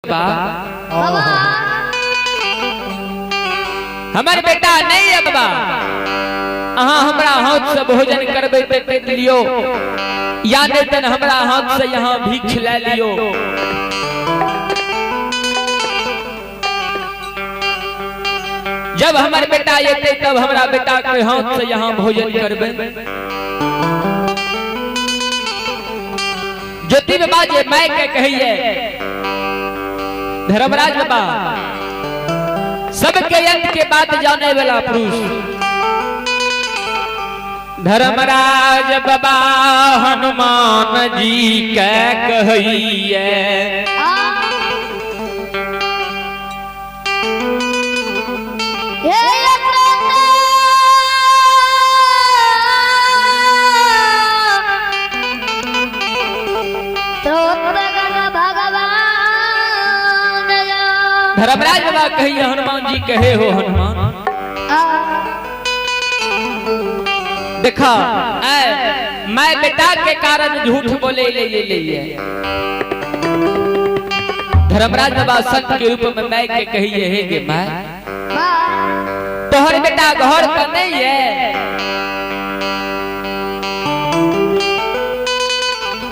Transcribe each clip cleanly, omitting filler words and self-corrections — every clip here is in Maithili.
बाबा हमर बेटा नहीं है बाबा, अहाँ हमरा हाथ से भोजन करबै तऽ कर लियो, या नहीं तन हमरा हाथ से यहाँ भीख ले लियो। जब हमर बेटा एतै तब हमरा बेटा के हाथ से यहाँ भोजन करबै। ज्योति बाबा जे my के कहिए, धर्मराज बाबा सबके अंत के बात जाने वाला पुरुष धर्मराज बाबा हनुमान जी के कहिए। धर्मराज बाबा कहिए हनुमान जी कहे हो हनुमान देखा मैं बेटा के कारण झूठ बोले ले ले ले। धर्मराज बाबा संत के रूप में मैं के कहिए हे गे मैं तोहर बेटा घर पर नहीं है,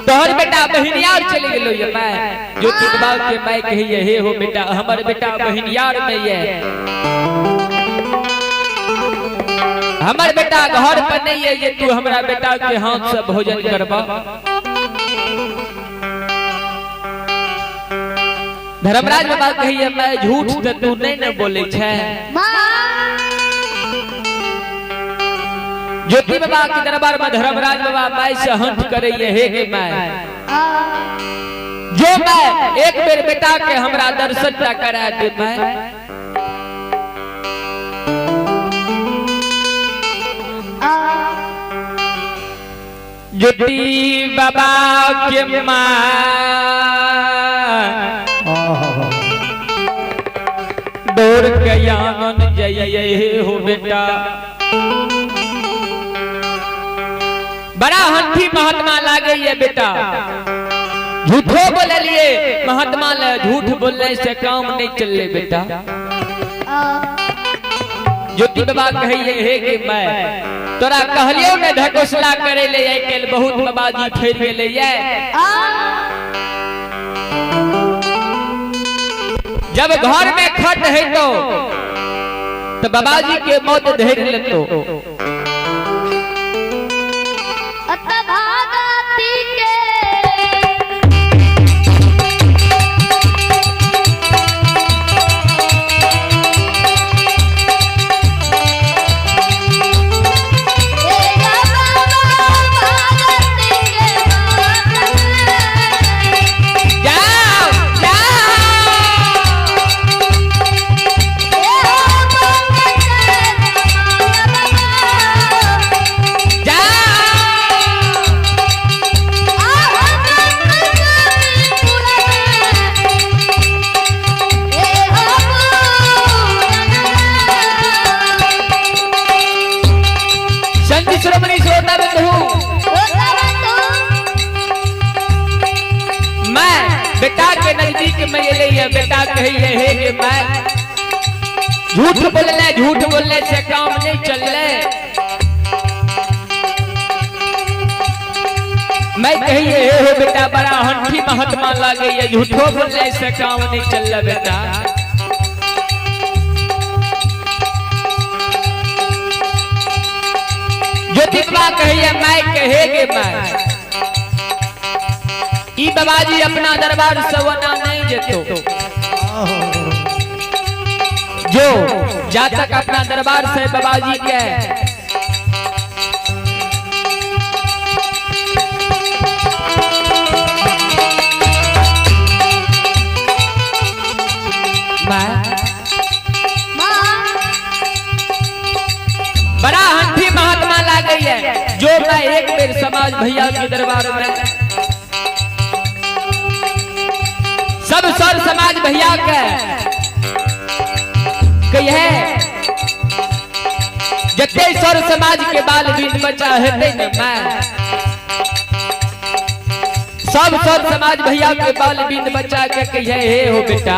तोहर बेटा बहिनियार चले गेलो ये मैं ज्योति बाबा के मैं कहिए हे हो बेटा हमर बेटा बहिनियार में ये, हमर बेटा घर पर नहीं है जे तू हमरा बेटा के हाथ से भोजन करबा। धर्मराज बाबा कहिए मैं झूठ तो तू नहीं न बोले छे। ज्योति बाबा के दरबार में धर्मराज बाबा मैं से हंत करे ये हे के मैं जो मैं एक बेर बेटा के हमरा दर्शन टा करा दे मैं। ज्योति बाबा के मां दौड़ के आंगन जाइए हो बेटा, बड़ा हंठी महात्मा लागे ये बेटा, झूठो बोलिए महात्मा ले झूठ बोलने से काम नहीं चले बेटा। ज्योति बाबा कहिए हे कि मैं तोरा कहलियो ने ढकोसला करे ले आइ काल्हि बहुत बाबाजी फैल गेले ये। जब घर में खट है तो बाबाजी के मौत धर लेतो। बेटा के नजदीक में ये ले बेटा कहिए हे कि मैं झूठ बोलने झूठ बोलने से काम नहीं चल रहे। मैं कहिए हे हो बेटा बड़ा हंठी महात्मा लागे ये झूठो बोलने से काम नहीं चल रहा बेटा। ज्योति बाबा कहिए मैं कहे के मैं ई बाबाजी अपना दरबार से वना नहीं जेतो, जो जातक अपना दरबार से बाबाजी के बड़ा हंठी महात्मा लागे है जो मैं एक बेर समाज भैया के दरबार में सब सर समाज भैया के कहे जते सर समाज के बाल बीन बचा हेतै ने मैं सब सब समाज भैया के बाल बिंद बच्चा के कहिए हे हो बेटा,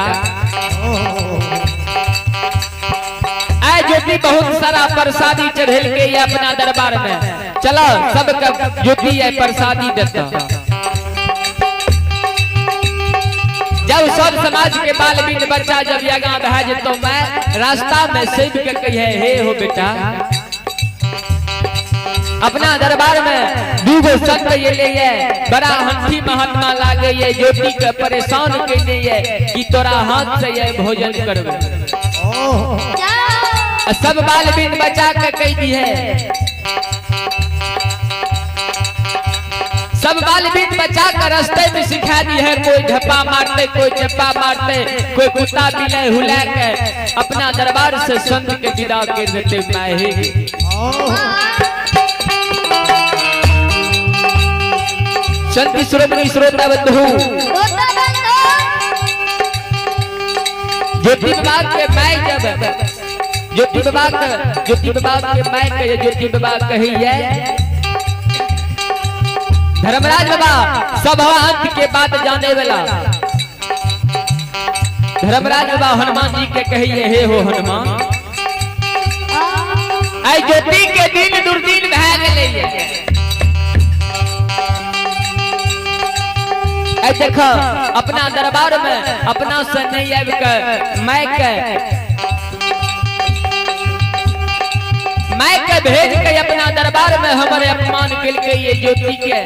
आय ज्योति बहुत सारा प्रसादी चढ़ेल के ये अपना दरबार में, चलो सबके ज्योति है प्रसादी देता। जब सब समाज के बाल बिंद बच्चा जब आगा भए जेतो, मैं रास्ता में सेब के कहिए हे हो बेटा, अपना दरबार में दूगो संत ये ले ये बड़ा हंसी महात्मा लागे ये ज्योति के परेशान केने ये कि तोरा हाथ से ये भोजन करबे। सब बाल बिंद बच्चा के कह दी है, सब बाल बिंद बच्चा का रास्ते में सिखा दी है, कोई झप्पा मारते, कोई चप्पा मारते, कोई कुत्ता बिले हुला के अपना दरबार से संत के विदा कर देते माहे। संत श्रोमणी श्रोता बंधु, ज्योति बाबा के my जब ज्योति बाबा के ज्योति बाबा के my के ज्योति बाबा कहिए धर्मराज बाबा सभा अंत के बात जाने वाला धर्मराज बाबा हनुमान जी के कहिए हे हो हनुमान, आई ज्योति के दिन दुर्दिन भए गेलै। आई देख अपना दरबार में अपना से नहीं आबि के my के भेज के अपना दरबार में हमारे अपमान केलकै ये ज्योति के।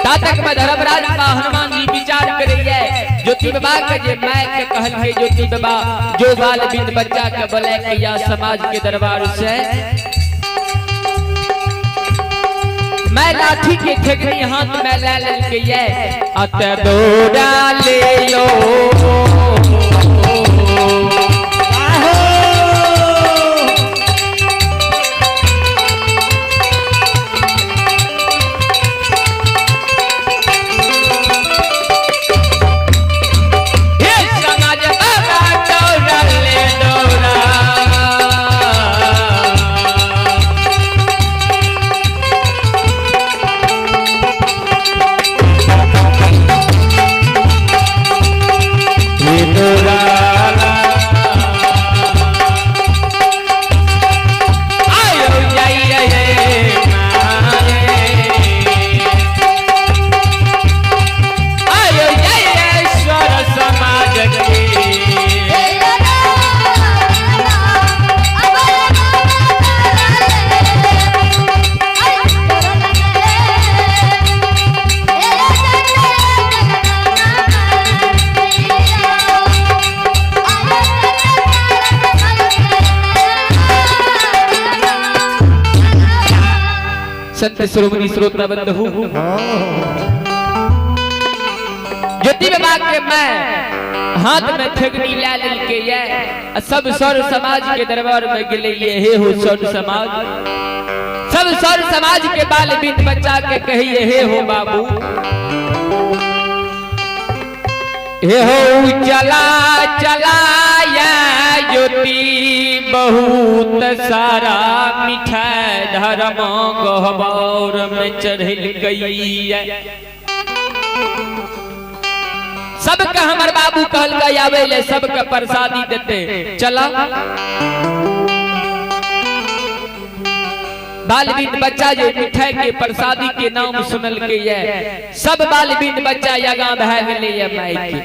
तातक में धर्मराज बाबा हनुमान जी विचार करैये ज्योति बाबा के जे my के कहलकै ज्योति बाबा जो बाल बिंद बच्चा के बोले के या समाज के दरबार से मैं लाठी के ठेकनी हाथ में ले लेलकै ये अत दौड़ा ले लो। संत श्रोमणी श्रोता बंधु, ज्योति बाबा के मैं हाथ में ठेकनी ला लेलके ये सब सौर समाज के दरबार में गेले ये हे हो सौर समाज, सब सौर समाज के बाल बिंद बच्चा के कहिए हे हो बाबू, हे हो चला चला या ज्योति बहुत सारा मिठाई धर्म गहबर में चढ़ल गई। सबके हमर बाबू कहल गई आवे ले सबके प्रसादी देते चला। बाल बिंद बच्चा जो मिठाई के प्रसादी के नाम सुनल के ये सब बाल बिंद बच्चा आगाँ भए गेलै ये माई के।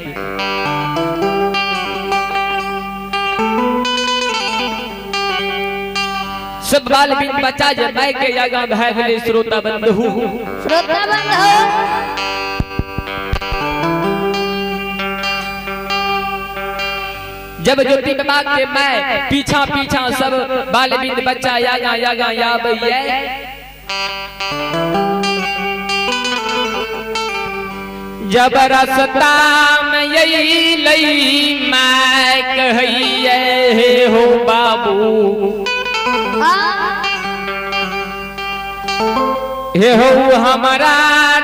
सब बाल बिंद बच्चा जे माई के आगाँ भए गेलै श्रोता बंधु, श्रोता बंधु। जब ज्योति बाबा के मैं पीछा पीछा सब बाल बिंद बच्चा आगा आगा आबैये जब रसता में अइलै my कहैये हे हो बाबू, हे हो हमारा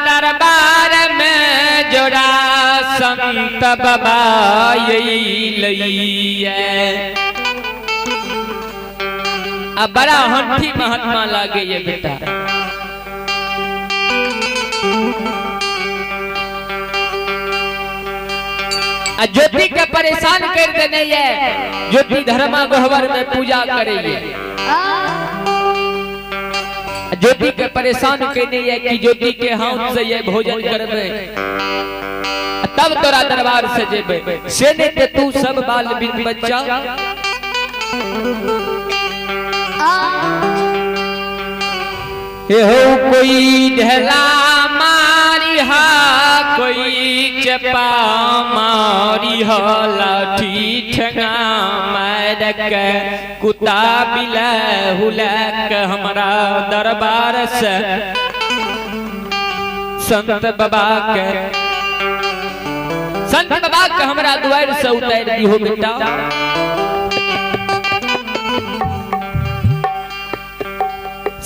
दरबार में जोड़ा संत बाबा अइलै। अब बड़ा हंठी महात्मा लागे ये बेटा। आ ज्योति के परेशान कर देने ये ज्योति धर्मा गहवर में पूजा करे ये ज्योति के परेशान केने ये कि ज्योति के हाथ से ये भोजन करबे तब तोरा दरबार से जेबे से नहीं ते तू सब बाल बिन बच्चा हे हो कोई ढेला मारी हा कोई चपा मारी हा लाठी ठेंगा मार के कुत्ता बिला हुलक हमरा दरबार से संत बाबा के संत बाबा के हमरा दुआर से उतार दिहो बेटा।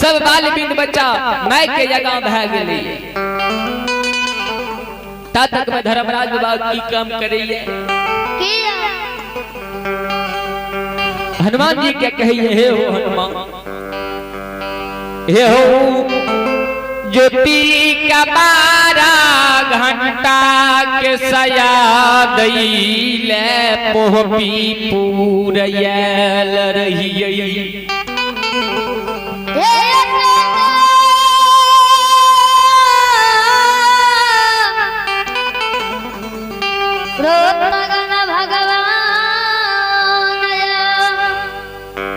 सब बाल बिंद बच्चा माय के जगह भए गेलै। ता तक में धर्मराज बाबा की काम करैये हनुमान जी के कहिए हे हो हनुमान हे हो ज्योति का 12 घंटा के सया दैले पोहपी पूरयल रहियै।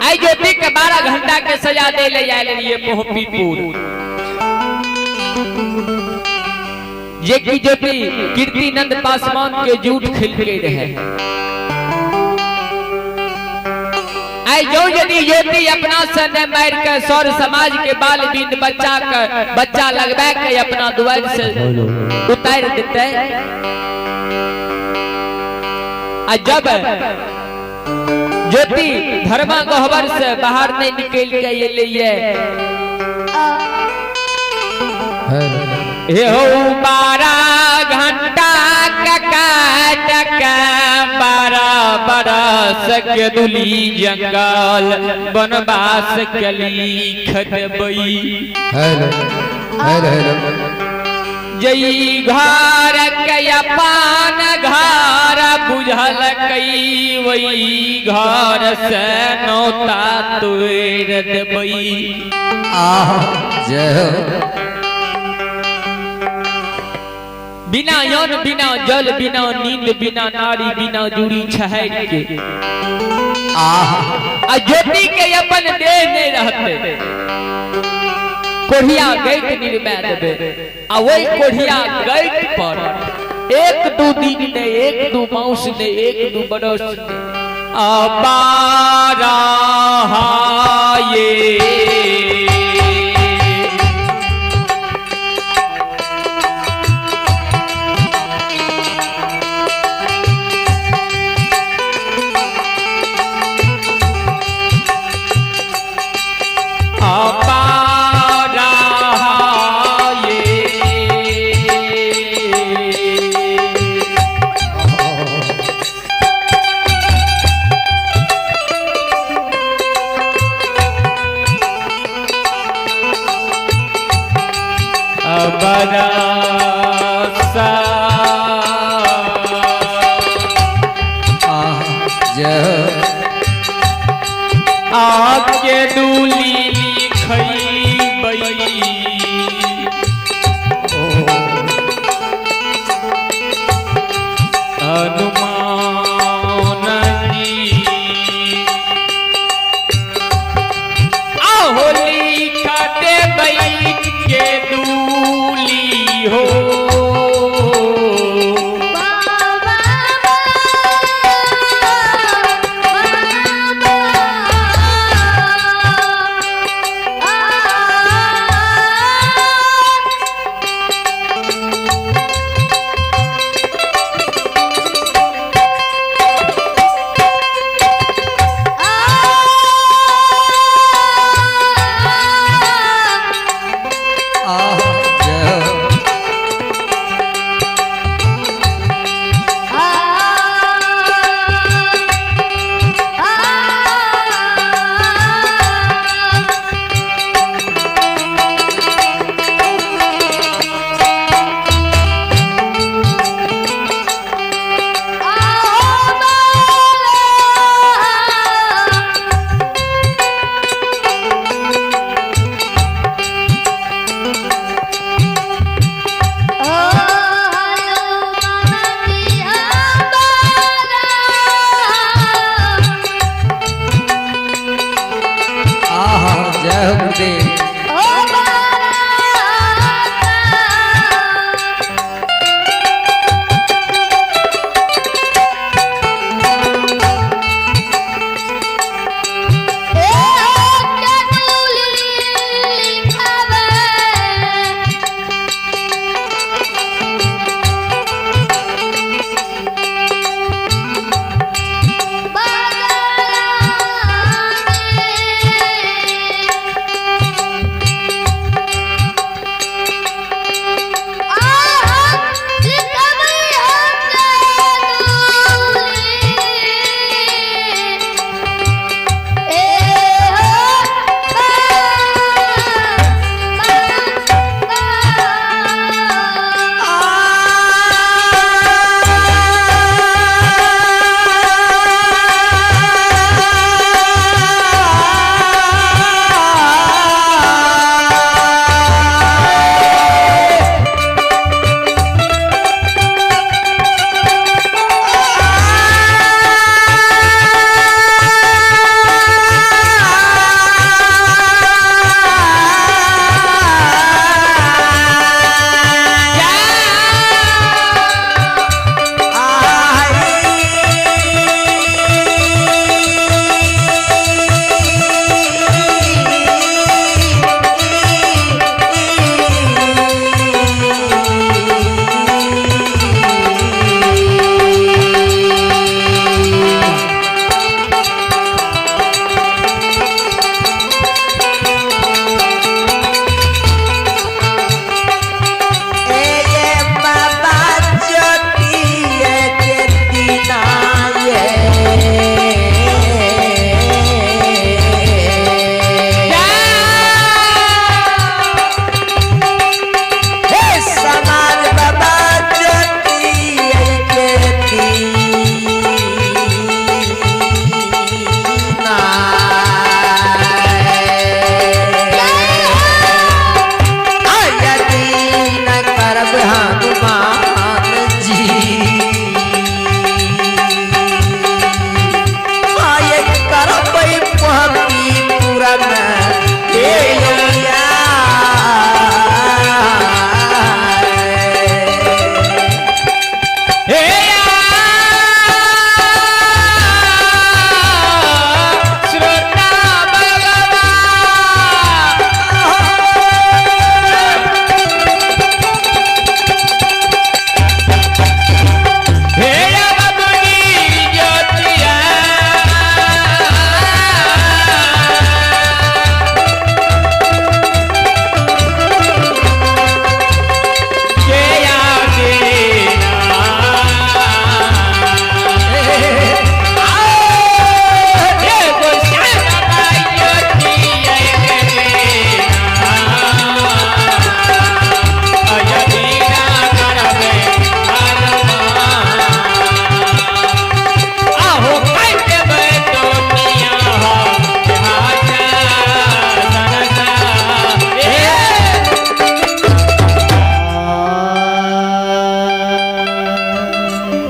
आई ज्योति के 12 घंटा के सजा दे ले आयल रहिए पोहपीपुर जे की ज्योति कीर्तिनंद पासवान के जूठ खिल के रहे। आई जो यदि ज्योति अपना से न मार के सौर समाज के बाल बिन बच्चा के बच्चा लगवा के अपना दुआर से उतार देते। आ जब ज्योति धर्मा गहवर से बाहर नहीं निकल के ये हे हो 12 घंटा काट 12 बरस के दुली जंगल वनवास के लिख देबई। हेलो हेलो हेलो जई घर के अपन घर बुझल कई वही घर से नौता तोड़ देबई। आह जय हो। बिना यौन बिना जल बिना नींद बिना नारी बिना जुड़ी छहर के आह आ ज्योति के अपन देह नहीं रहते कोढ़िया गैत निर्माय देबे आ वही कोढ़िया गैत पर 1-2 दिन ने 1-2 मास ने 1-2 बरस ने आ 12 ये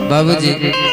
बाबूजी।